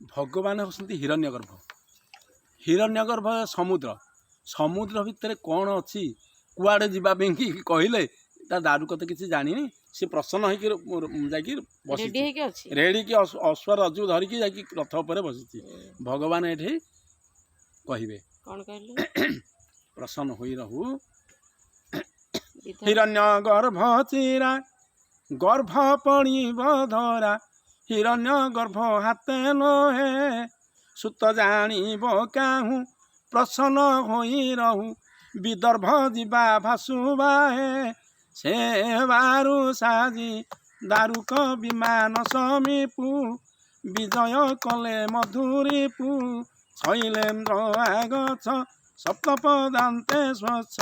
ଭଗବାନ ହେଉଛନ୍ତି ହିରଣ୍ୟ ଗର୍ଭ। ହିରଣ୍ୟ ଗର୍ଭ ସମୁଦ୍ର। ସମୁଦ୍ର ଭିତରେ କ'ଣ ଅଛି, କୁଆଡ଼େ ଯିବା ପାଇଁ କି କହିଲେ ତା ଦାରୁକ ତ କିଛି ଜାଣିନି। ସେ ପ୍ରସନ୍ନ ହେଇକି ଯାଇକି ରେଡି ବସିଛି। ହେଇକି ଅଛି। ରେଡ଼ିକି ଅଶ୍ୱ ରଜୁ ଧରିକି ଯାଇକି ରଥ ଉପରେ ବସିଛି। ଭଗବାନ ଏଠି କହିବେ। କ'ଣ କହିଲେ? ପ୍ରସନ୍ନ ହୋଇ ରହୁ। ବିଧ ହିରଣ୍ୟ ଗର୍ଭ ଚିରା ଗର୍ଭ ପଡ଼ିବ ଧରା, ହିରଣ୍ୟ ଗର୍ଭ ହାତେ ଲୋହେ, ସୁତ ଜାଣିବ କାହୁଁ, ପ୍ରସନ୍ନ ହୋଇ ରହୁ, ବିଦର୍ଭ ଯିବା ଭାସୁବାହେ। ସେ ବାରୁ ସାଜି ଦାରୁକ ବିମାନ ସମୀପୁ, ବିଜୟ କଲେ ମଧୁରିପୁ, ଶୈଲେନ୍ଦ୍ର ଆଗଛ, ସପ୍ତପଦାନ୍ତେ ସ୍ୱଚ୍ଛ,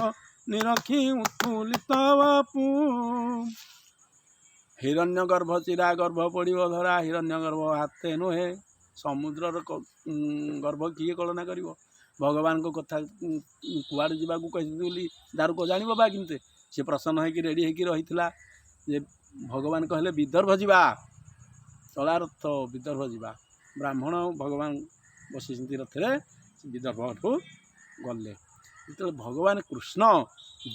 ନିରଖି ଉତ୍ଫୁଲ୍ଲିତ ବପୁ। ହିରଣ୍ୟ ଗର୍ଭ ଚିରା ଗର୍ଭ ପଡ଼ିବ ଧରା, ହିରଣ୍ୟ ଗର୍ଭ ହାତେ ନୁହେଁ। ସମୁଦ୍ରର ଗର୍ଭ କିଏ କଳନା କରିବ? ଭଗବାନଙ୍କ କଥା କୁଆଡ଼େ ଯିବାକୁ କହିଛନ୍ତି ବୋଲି ଦାରୁକ ଜାଣିବ ବା କେମିତି? ସେ ପ୍ରସନ୍ନ ହେଇକି ରେଡ଼ି ହେଇକି ରହିଥିଲା ଯେ ଭଗବାନ କହିଲେ ବିଦର୍ଭ ଯିବା, ଚଳା ରଥ, ବିଦର୍ଭ ଯିବା। ବ୍ରାହ୍ମଣ ଭଗବାନ ବସିଛନ୍ତି ରଥରେ, ସେ ବିଦର୍ଭଠୁ ଗଲେ। ଯେତେବେଳେ ଭଗବାନ କୃଷ୍ଣ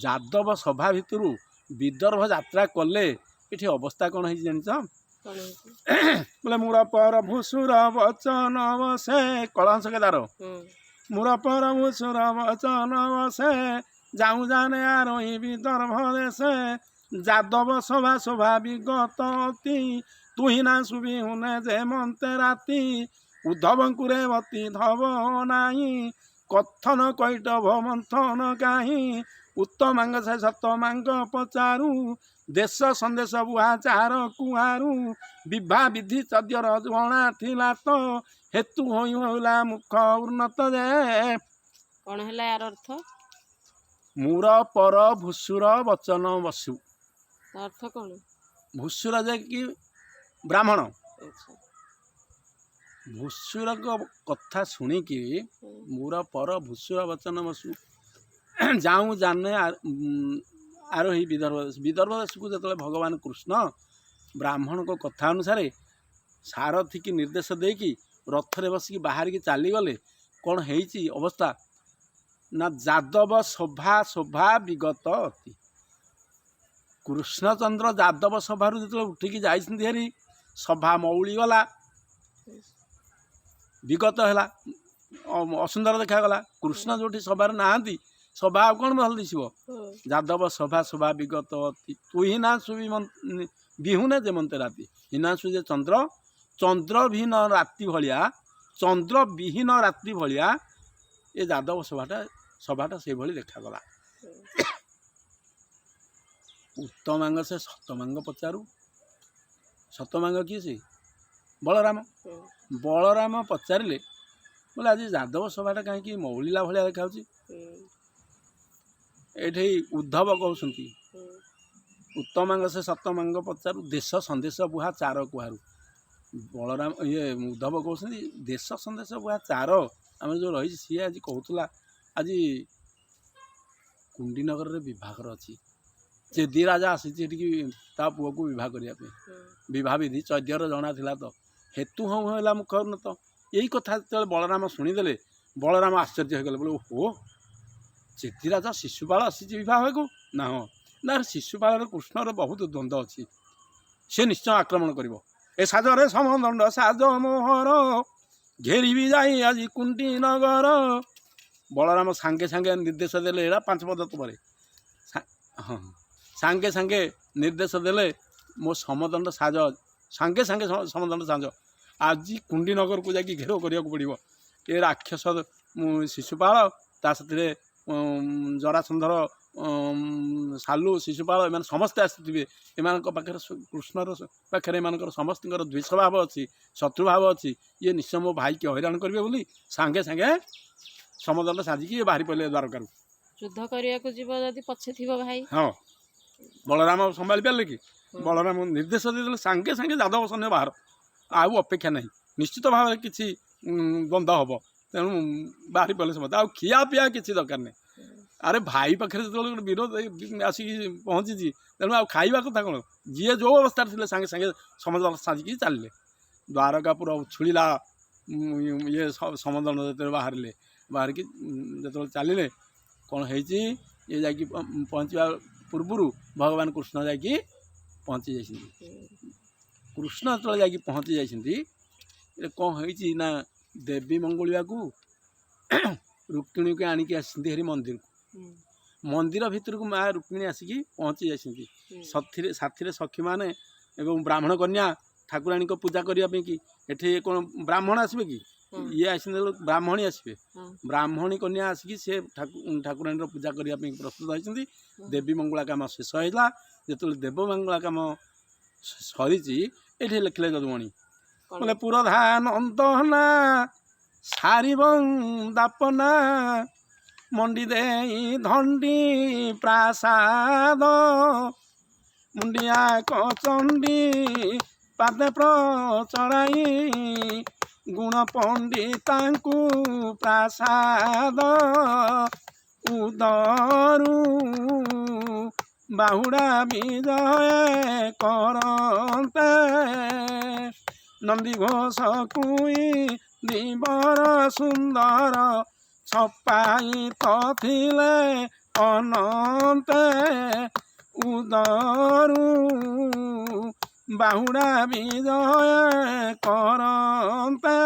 ଯାଦବ ସଭା ଭିତରୁ ବିଦର୍ଭ ଯାତ୍ରା କଲେ, ଏଠି ଅବସ୍ଥା କ'ଣ ହେଇଛି ଜାଣିଛ? କ'ଣ ହେଇଛି? ବୋଲେ ମୂଳ ପର ଭୂସୁର ବଚନ ବସେ, କଳହଂସ କେଦାର। ମୂଳ ପର ଭୂସୁର ବଚନ ବସେ, ଯାଉଁ ଜାନେ ଆରୋହି ବିଦର୍ଭ ଦେଶେ, ଯାଦବ ସଭା ଶୋଭା ବିଗତ ଅତି, ତୁହି ନା ଶୁଭିହୁନେ ଯେ ମନ୍ତେ ରାତି, ଉଦ୍ଧବଙ୍କୁ ରେବତୀ ଧବ ନାହିଁ, କଥନ କୈଟଭ ମନ୍ଥନ କାହିଁ, ଉତ୍ତମାଙ୍ଗ ସେ ସତମାଙ୍ଗ ପଚାରୁ, ଦେଶ ସନ୍ଦେଶ ବୁହା ଚାର କୁହାରୁ, ବିଭା ବିଧି ଚଦ୍ୟର ଜଣା ଥିଲା ତ, ହେତୁ ହୋଇ ହେଲା ମୁଖ ଉନ୍ନତ ଯେ। କ'ଣ ହେଲା ୟାର ଅର୍ଥ? ମୂର ପର ଭୂସୁର ବଚନ ବସୁ। ତା ଅର୍ଥ କ'ଣ? ଭୂସୁର ଯେ କି ବ୍ରାହ୍ମଣ। ଭୂସୁରଙ୍କ କଥା ଶୁଣିକି ମୂର ପର ଭୂସୁର ବଚନ ବସୁ, ଯାଉଁ ଜାନେ ଆରୋହୀ ବିଦର୍ଭ ଦେଶ। ବିଦର୍ଭ ଦେଶକୁ ଯେତେବେଳେ ଭଗବାନ କୃଷ୍ଣ ବ୍ରାହ୍ମଣଙ୍କ କଥା ଅନୁସାରେ ସାରଥିକି ନିର୍ଦ୍ଦେଶ ଦେଇକି ରଥରେ ବସିକି ବାହାରିକି ଚାଲିଗଲେ, କ'ଣ ହେଇଛି ଅବସ୍ଥା ନା, ଯାଦବ ସଭା ଶୋଭା ବିଗତ ଅତି। କୃଷ୍ଣଚନ୍ଦ୍ର ଯାଦବ ସଭାରୁ ଯେତେବେଳେ ଉଠିକି ଯାଇଛନ୍ତି ହେରି, ସଭା ମଉଳିଗଲା, ବିଗତ ହେଲା, ଅସୁନ୍ଦର ଦେଖାଗଲା। କୃଷ୍ଣ ଯେଉଁଠି ସଭାରେ ନାହାନ୍ତି, ସଭା ଆଉ କ'ଣ ଭଲ ଦିଶିବ? ଯାଦବ ସଭା ଶୋଭା ବିଗତ ଅତି, ତୁହି ନା ଶୁଭି ବିହୁନେ ଯେମନ୍ତେ ରାତି। ହିନାଶୁ ଯେ ଚନ୍ଦ୍ର, ଚନ୍ଦ୍ରବିହୀନ ରାତି ଭଳିଆ, ଚନ୍ଦ୍ର ବିହୀନ ରାତ୍ରି ଭଳିଆ ଏ ଯାଦବ ସଭାଟା ସେଇଭଳି ଦେଖାଗଲା। ଉତ୍ତମାଙ୍ଗ ସେ ସତମାଙ୍ଗ ପଚାରୁ। ସତମାଙ୍ଗ କିଏ? ସେ ବଳରାମ। ବଳରାମ ପଚାରିଲେ, ବୋଲେ ଆଜି ଯାଦବ ସଭାଟା କାହିଁକି ମଉଳିଲା ଭଳିଆ ଦେଖାଯାଉଛି? ଏଠି ଉଦ୍ଧବ କହୁଛନ୍ତି, ଉତ୍ତମାଙ୍ଗ ସେ ସତମାଙ୍ଗ ପଚାରୁ, ଦେଶ ସନ୍ଦେଶ ବୁହା ଚାର କୁହାରୁ। ବଳରାମ ଇଏ ଉଦ୍ଧବ କହୁଛନ୍ତି, ଦେଶ ସନ୍ଦେଶ ବୁହା ଚାର ଆମର ଯେଉଁ ରହିଛି, ସିଏ ଆଜି କହୁଥିଲା ଆଜି କୁଣ୍ଡିନଗରରେ ବିବାହଘର ଅଛି, ଚେଦି ରାଜା ଆସିଛି ଏଠିକି ତା ପୁଅକୁ ବିବାହ କରିବା ପାଇଁ। ବିବାହ ବିଧି ଚୈଦ୍ୟର ଜଣା ଥିଲା ତ, ହେତୁ ହଉ ହେଲା ମୁଖ ଉନ୍ନତ। ଏଇ କଥା ଯେତେବେଳେ ବଳରାମ ଶୁଣିଦେଲେ, ବଳରାମ ଆଶ୍ଚର୍ଯ୍ୟ ହେଇଗଲେ। ବୋଲେ ଓହୋ, ଚେଦି ରାଜା ଶିଶୁପାଳ ଆସିଛି ବିବାହ ହେବାକୁ? ନା ହଁ, ନା ଶିଶୁପାଳର କୃଷ୍ଣର ବହୁତ ଦ୍ୱନ୍ଦ୍ୱ ଅଛି, ସେ ନିଶ୍ଚୟ ଆକ୍ରମଣ କରିବ। ଏ ସାଜରେ ସମଦଣ୍ଡ ସାଜ ମୋହର, ଘେରିବି ଯାଇ ଆଜି କୁଣ୍ଟି ନଗର। ବଳରାମ ସାଙ୍ଗେ ସାଙ୍ଗେ ନିର୍ଦ୍ଦେଶ ଦେଲେ, ଏଇଟା ପାଞ୍ଚ ପଦ ପରେ। ହଁ, ସାଙ୍ଗେ ସାଙ୍ଗେ ନିର୍ଦ୍ଦେଶ ଦେଲେ, ମୋ ସମଦଣ୍ଡ ସାଜ, ସାଙ୍ଗେ ସାଙ୍ଗେ ସମଦଣ୍ଡ ସାଜ, ଆଜି କୁଣ୍ଡି ନଗରକୁ ଯାଇକି ଘେରାଉ କରିବାକୁ ପଡ଼ିବ। ଏ ରାକ୍ଷସ ଶିଶୁପାଳ, ତା ସାଥିରେ ଜରାସନ୍ଧର ସାଲୁ ଶିଶୁପାଳ, ଏମାନେ ସମସ୍ତେ ଆସିଥିବେ। ଏମାନଙ୍କ ପାଖରେ କୃଷ୍ଣର ପାଖରେ ଏମାନଙ୍କର ସମସ୍ତଙ୍କର ଦ୍ୱେଷଭାବ ଅଛି, ଶତ୍ରୁଭାବ ଅଛି। ଇଏ ନିଶ୍ଚୟ ମୋ ଭାଇକି ହଇରାଣ କରିବେ ବୋଲି ସାଙ୍ଗେ ସାଙ୍ଗେ ସମଦଣ୍ଡ ସାଜିକି ଇଏ ବାହାରି ପଡ଼ିଲେ ଦ୍ୱାରକାରୁ। ଯୁଦ୍ଧ କରିବାକୁ ଯିବ ଯଦି ପଛେ ଥିବ ଭାଇ। ହଁ, ବଳରାମ ସମ୍ଭାଳି ପାରିଲେ କି? ବଳରାମ ନିର୍ଦ୍ଦେଶ ଦେଇଦେଲେ, ସାଙ୍ଗେ ସାଙ୍ଗେ ଯାଦବ ସୈନ୍ୟ ବାହାର, ଆଉ ଅପେକ୍ଷା ନାହିଁ, ନିଶ୍ଚିତ ଭାବରେ କିଛି ଦ୍ୱନ୍ଦ୍ୱ ହେବ। ତେଣୁ ବାହାରି ପଡ଼ିଲେ ସମସ୍ତେ, ଆଉ ଖିଆ ପିଆ କିଛି ଦରକାର ନାହିଁ। ଆରେ ଭାଇ ପାଖରେ ଯେତେବେଳେ ଗୋଟେ ବିରୋଧ ଆସିକି ପହଞ୍ଚିଛି, ତେଣୁ ଆଉ ଖାଇବା କଥା କ'ଣ? ଯିଏ ଯେଉଁ ଅବସ୍ଥାରେ ଥିଲେ ସାଙ୍ଗେ ସାଙ୍ଗେ ସମସ୍ତେ ସାଜିକି ଚାଲିଲେ। ଦ୍ୱାରକା ପୁରା ଉଛୁଳିଲା। ଇଏ ସମଦଳ ଯେତେବେଳେ ବାହାରିଲେ, ବାହାରିକି ଯେତେବେଳେ ଚାଲିଲେ, କ'ଣ ହେଇଛି, ଇଏ ଯାଇକି ପହଞ୍ଚିବା ପୂର୍ବରୁ ଭଗବାନ କୃଷ୍ଣ ଯାଇକି ପହଞ୍ଚି ଯାଇଛନ୍ତି। କୃଷ୍ଣ ଯେତେବେଳେ ଯାଇକି ପହଞ୍ଚି ଯାଇଛନ୍ତି, ଏ କ'ଣ ହେଇଛି ନା ଦେବୀ ମଙ୍ଗୁଳିବାକୁ ରୁକ୍ମିଣୀକୁ ଆଣିକି ଆସିଛନ୍ତି ହେରି ମନ୍ଦିରକୁ। ମନ୍ଦିର ଭିତରକୁ ମା ରୁକ୍ମିଣୀ ଆସିକି ପହଞ୍ଚି ଯାଇଛନ୍ତି। ସାଥିରେ ସଖୀମାନେ ଏବଂ ବ୍ରାହ୍ମଣ କନ୍ୟା ଠାକୁରାଣୀଙ୍କ ପୂଜା କରିବା ପାଇଁ କି। ଏଠି କ'ଣ ବ୍ରାହ୍ମଣ ଆସିବେ କି? ଇଏ ଆସିଲେ ବ୍ରାହ୍ମଣୀ ଆସିବେ। ବ୍ରାହ୍ମଣୀ କନ୍ୟା ଆସିକି ସେ ଠାକୁରାଣୀର ପୂଜା କରିବା ପାଇଁ ପ୍ରସ୍ତୁତ ହେଇଛନ୍ତି। ଦେବୀ ମଙ୍ଗଳା କାମ ଶେଷ ହେଲା। ଯେତେବେଳେ ଦେବ ମଙ୍ଗଳା କାମ ସରିଛି, ଏଠି ଲେଖିଲେ ଯଦୁମଣି କ'ଣ? ବୋଲେ, ପୁରଧାନନ୍ଦନା ସାରି ବନ୍ଦାପନା ମଣ୍ଡି ଦେଇ ଧଣ୍ଡି ପ୍ରାସାଦ, ମୁଣ୍ଡିଆ ଚଣ୍ଡୀ ପାଦେ ପ୍ରଚରାଇ ଗୁଣ ପଣ୍ଡିତାଙ୍କୁ ପ୍ରାସାଦ ଉଦରୁ ବାହୁଡ଼ା ବିଜୟ କରନ୍ତେ, ନନ୍ଦିଘୋଷ କୁଇ ଦିବର ସୁନ୍ଦର ଛପାଇ ତ ଥିଲେ ଅନନ୍ତେ, ଉଦରୁ ବାହୁଡ଼ା ବିଜୟ କରନ୍ତେ।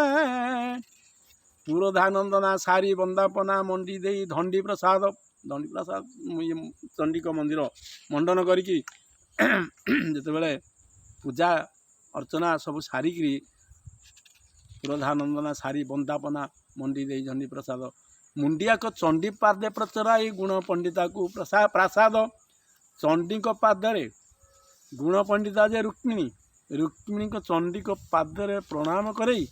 ପୁରୋଧାନନ୍ଦନା ସାରି ବନ୍ଦାପନା ମଣ୍ଡି ଦେଇ ଧଣ୍ଡି ପ୍ରସାଦ, ଦଣ୍ଡି ପ୍ରସାଦ ଇଏ ଚଣ୍ଡୀଙ୍କ ମନ୍ଦିର ମଣ୍ଡନ କରିକି ଯେତେବେଳେ ପୂଜା ଅର୍ଚ୍ଚନା ସବୁ ସାରିକିରି, ପୁରୋଧାନନ୍ଦନା ସାରି ବନ୍ଦାପନା ମଣ୍ଡି ଦେଇ ଧଣ୍ଡି ପ୍ରସାଦ, ମୁଣ୍ଡିଆକ ଚଣ୍ଡୀ ପାଦେ ପ୍ରଚରାଇ ଗୁଣ ପଣ୍ଡିତାକୁ ପ୍ରାସାଦ। ଚଣ୍ଡୀଙ୍କ ପାଦରେ ଗୁଣ ପଣ୍ଡିତା ଯେ ରୁକ୍ମିଣୀ, ରୁକ୍ମିଣୀଙ୍କ ଚଣ୍ଡୀଙ୍କ ପାଦରେ ପ୍ରଣାମ କରେଇ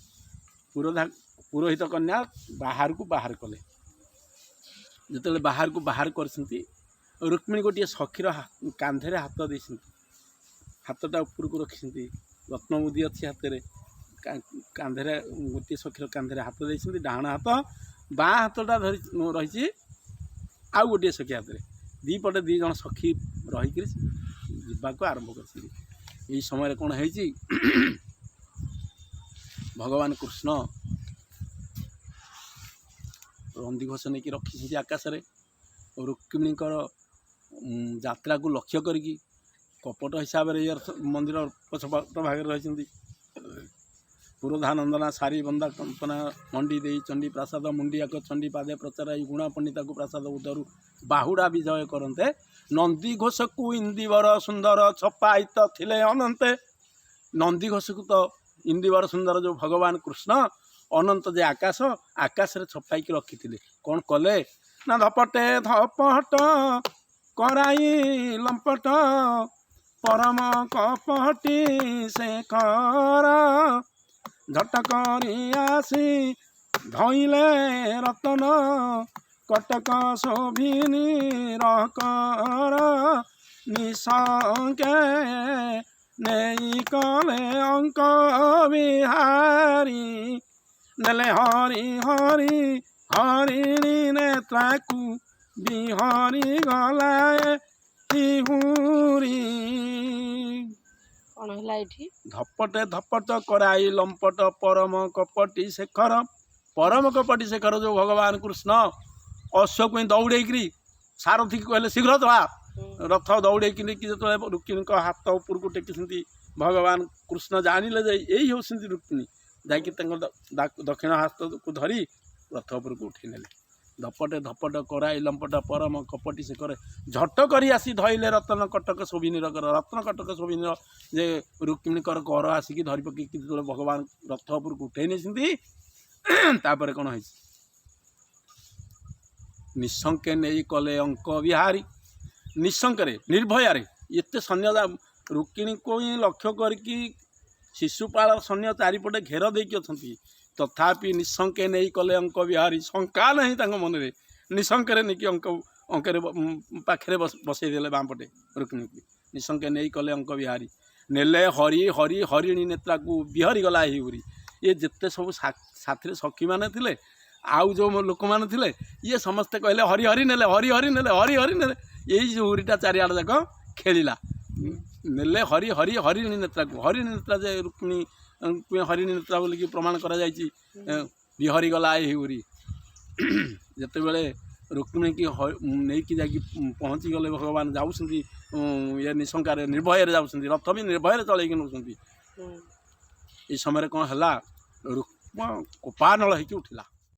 ପୁରୋହିତ କନ୍ୟା ବାହାରକୁ ବାହାର କଲେ। ଯେତେବେଳେ ବାହାରକୁ ବାହାର କରିଛନ୍ତି, ରୁକ୍ମିଣୀ ଗୋଟିଏ ସଖୀର କାନ୍ଧରେ ହାତ ଦେଇଛନ୍ତି, ହାତଟା ଉପରକୁ ରଖିଛନ୍ତି, ରତ୍ନମୁଦି ଅଛି ହାତରେ, କାନ୍ଧରେ ଗୋଟିଏ ସଖୀର କାନ୍ଧରେ ହାତ ଦେଇଛନ୍ତି ଡାହାଣ ହାତ, ବାଁ ହାତଟା ଧରି ରହିଛି ଆଉ ଗୋଟିଏ ସଖୀ ହାତରେ। ଦୁଇ ପଟେ ଦୁଇ ଜଣ ସଖୀ ରହିକରି ଯିବାକୁ ଆରମ୍ଭ କରିଛନ୍ତି। ଏଇ ସମୟରେ କ'ଣ ହେଇଛି, ଭଗବାନ କୃଷ୍ଣ ନନ୍ଦିଘୋଷ ନେଇକି ରଖିଛନ୍ତି ଆକାଶରେ। ରୁକ୍ମିଣୀଙ୍କର ଯାତ୍ରାକୁ ଲକ୍ଷ୍ୟ କରିକି କପଟ ହିସାବରେ ଇଏ ମନ୍ଦିର ପଛପଟ ଭାଗରେ ରହିଛନ୍ତି। ପୁରୋଧାନନ୍ଦନା ସାରି ବନ୍ଦା କମ୍ପନା ମଣ୍ଡି ଦେଇ ଚଣ୍ଡୀ ପ୍ରାସାଦ, ମୁଣ୍ଡିଆକ ଚଣ୍ଡୀ ପାଦେ ପ୍ରଚାରାଇ ଗୁଣା ପଣ୍ଡିତାକୁ ପ୍ରାସାଦ ଉଦରୁ ବାହୁଡ଼ା ବିଜୟ କରନ୍ତେ, ନନ୍ଦିଘୋଷକୁ ଇନ୍ଦିବର ସୁନ୍ଦର ଛପାଇତ ଥିଲେ ଅନନ୍ତେ। ନନ୍ଦିଘୋଷକୁ ତ ଇନ୍ଦିବର ସୁନ୍ଦର ଯେଉଁ ଭଗବାନ କୃଷ୍ଣ ଅନନ୍ତ ଯେ ଆକାଶ, ଆକାଶରେ ଛପାଇକି ରଖିଥିଲେ। କ'ଣ କଲେ ନା ଧପଟେ ଧପଟ କରାଇ ଲମ୍ପଟ ପରମ କପଟି ଶେଖର, ଝଟ କରି ଆସି ଧଇଲେ ରତନ କଟକ ଶୋଭିନୀ ରକର, ନିଶଙ୍କେ ନେଇ କଲେ ଅଙ୍କ ବିହାରୀ, ନେଲେ ହରି ହରି ହରିଣୀ ନେତ୍ରାକୁ ବିହରି ଗଲା ହୁରି। କ'ଣ ହେଲା ଏଇଠି? ଧପଟେ ଧପଟ କରାଇ ଲମ୍ପଟ ପରମ କପଟି ଶେଖର, ପରମ କପଟି ଶେଖର ଯେଉଁ ଭଗବାନ କୃଷ୍ଣ ଅଶ୍ୱକୁ ହିଁ ଦୌଡ଼େଇକିରି ସାରଥିକି କହିଲେ ଶୀଘ୍ର ଚଳା ରଥ, ଦୌଡ଼େଇକି ନେଇକି ଯେତେବେଳେ ରୁକ୍ମିଣୀଙ୍କ ହାତ ଉପରକୁ ଟେକିଛନ୍ତି, ଭଗବାନ କୃଷ୍ଣ ଜାଣିଲେ ଯେ ଏଇ ହେଉଛନ୍ତି ରୁକ୍ମିଣୀ, ଯାଇକି ତାଙ୍କ ଦକ୍ଷିଣ ହାତକୁ ଧରି ରଥ ଉପରକୁ ଉଠେଇ ନେଲେ। ଧପଟେ ଧପଟ କରାଇ ଲମ୍ପଟ ପରମ କପଟି ଶେଖର, ଝଟ କରି ଆସି ଧଇଲେ ରତନ କଟକ ଶୋଭିନୀର କର, ରତ୍ନ କଟକ ଶୋଭିନୀର ଯେ ରୁକ୍ମିଣୀଙ୍କର କର ଆସିକି ଧରି ପକେଇକି ଯେତେବେଳେ ଭଗବାନ ରଥ ଉପରକୁ ଉଠେଇ ନେଇଛନ୍ତି, ତାପରେ କ'ଣ ହେଇଛି, ନିଶଙ୍କେ ନେଇ କଲେ ଅଙ୍କ ବିହାରୀ, ନିଶଙ୍କରେ ନିର୍ଭୟରେ ଏତେ ସୈନ୍ୟ ରୁକ୍ମିଣୀକୁ ହିଁ ଲକ୍ଷ୍ୟ କରିକି ଶିଶୁପାଳ ସୈନ୍ୟ ଚାରିପଟେ ଘେର ଦେଇକି ଅଛନ୍ତି, ତଥାପି ନିଶଙ୍କେ ନେଇ କଲେ ଅଙ୍କ ବିହାରୀ, ଶଙ୍କା ନାହିଁ ତାଙ୍କ ମନରେ, ନିଶଙ୍କରେ ନେଇକି ଅଙ୍କରେ ପାଖରେ ବସେଇ ଦେଲେ ବାଁ ପଟେ ରୁକ୍ମିଣୀକୁ। ନିଶଙ୍କେ ନେଇ କଲେ ଅଙ୍କ ବିହାରୀ, ନେଲେ ହରି ହରି ହରିଣୀ ନେତ୍ରାକୁ ବିହରି ଗଲା ଏହି ଉରି। ଇଏ ଯେତେ ସବୁ ସାଥିରେ ସଖୀମାନେ ଥିଲେ ଆଉ ଯେଉଁ ଲୋକମାନେ ଥିଲେ, ଇଏ ସମସ୍ତେ କହିଲେ ହରି ହରି ନେଲେ, ହରି ହରି ନେଲେ, ହରି ହରି ନେଲେ। ଏଇ ଯେଉଁ ଉରିଟା ଚାରିଆଡ଼େ ଯାକ ଖେଳିଲା, ନେଲେ ହରି ହରି ହରିଣୀ ନେତ୍ରାକୁ, ହରିଣୀ ନେତ୍ରା ଯେ ରୁକ୍ମିଣୀ ହରିଣୀ ନେତ୍ରା ବୋଲିକି ପ୍ରମାଣ କରାଯାଇଛି। ବିହରି ଗଲା ଏହି ଉରି। ଯେତେବେଳେ ରୁକ୍ମିଣୀକି ନେଇକି ଯାଇକି ପହଞ୍ଚିଗଲେ, ଭଗବାନ ଯାଉଛନ୍ତି ଇଏ ନିଶଙ୍କାରେ, ନିର୍ଭୟରେ ଯାଉଛନ୍ତି, ରଥ ବି ନିର୍ଭୟରେ ଚଳେଇକି ନେଉଛନ୍ତି। ଏଇ ସମୟରେ କ'ଣ ହେଲା? ରୁକ୍ମ କୋପାନଳ ହେଇକି ଉଠିଲା।